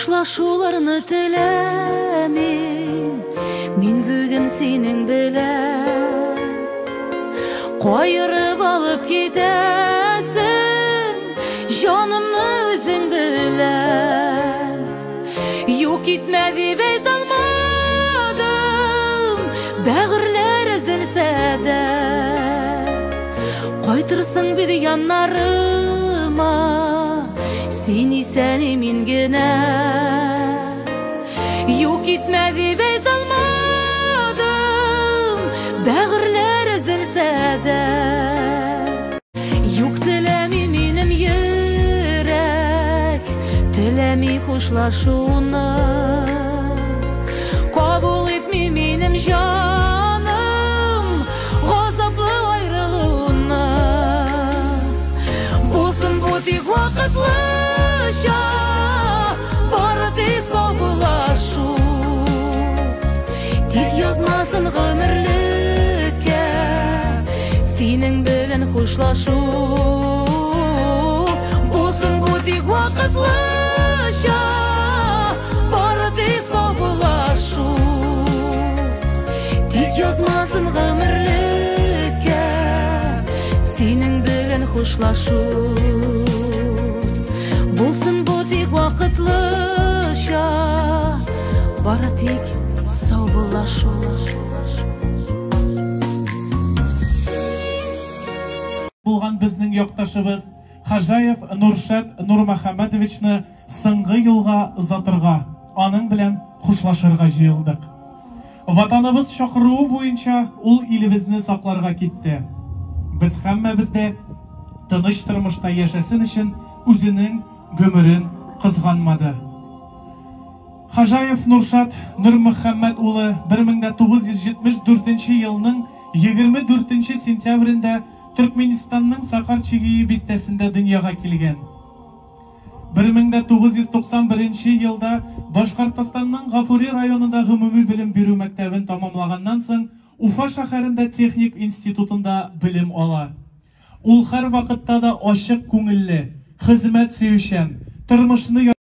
Хушлашуларны теләмим мин бүген синең белән. Каерып алып китәсең җанымны үзең белән. Юк, китмә дип әйтә алмадым, бәгырьләр өзелсә дә. Кайтырсың бит яннарыма, син исән имин генә. Юк, китмә дип әйтә алмадым, бәгырьләр өзелсә дә. Юк, теләми минем йөрәк, теләми хушлашуны. Кабул итми минем җаным газаплы аерылуны. Булсын бу тик вакытлыча, бары тик саубуллашу. Тик язмасын гомерлеккә синең белән хушлашу. Булсын бу тик вакытлыча, бары тик саубуллашу. Тик язмасын гомерлеккә синең белән хушлашу. Булсын бу тик вакытлыча, бары тик саубуллашу. Булган безнең якташыбыз Хажаев Нуршат Нурмөхәммәтовичны соңгы юлга озатырга, аның белән хушлашырга җыелдык. Ватаныбыз чакыруы буенча ул илебезне сакларга китте. Без һәммәбез дә тыныч тормышта яшәсен өчен үзенең гомерен кызганмады. Хажаев Нуршат Нурмөхәммәт улы 1974 елның 24 сентябрендә Төркменистанның Сакар-Чигии бистәсендә дөньяга килгән. 1991 елда Башкортостанның Гафури районында гомуми белем бирү мәктәбен тамамлаганнан соң Уфа шәһәрендә техник институтында белем ала. Ул һәрвакытта да ачык күңелле, хезмәт сөючән, тормышны.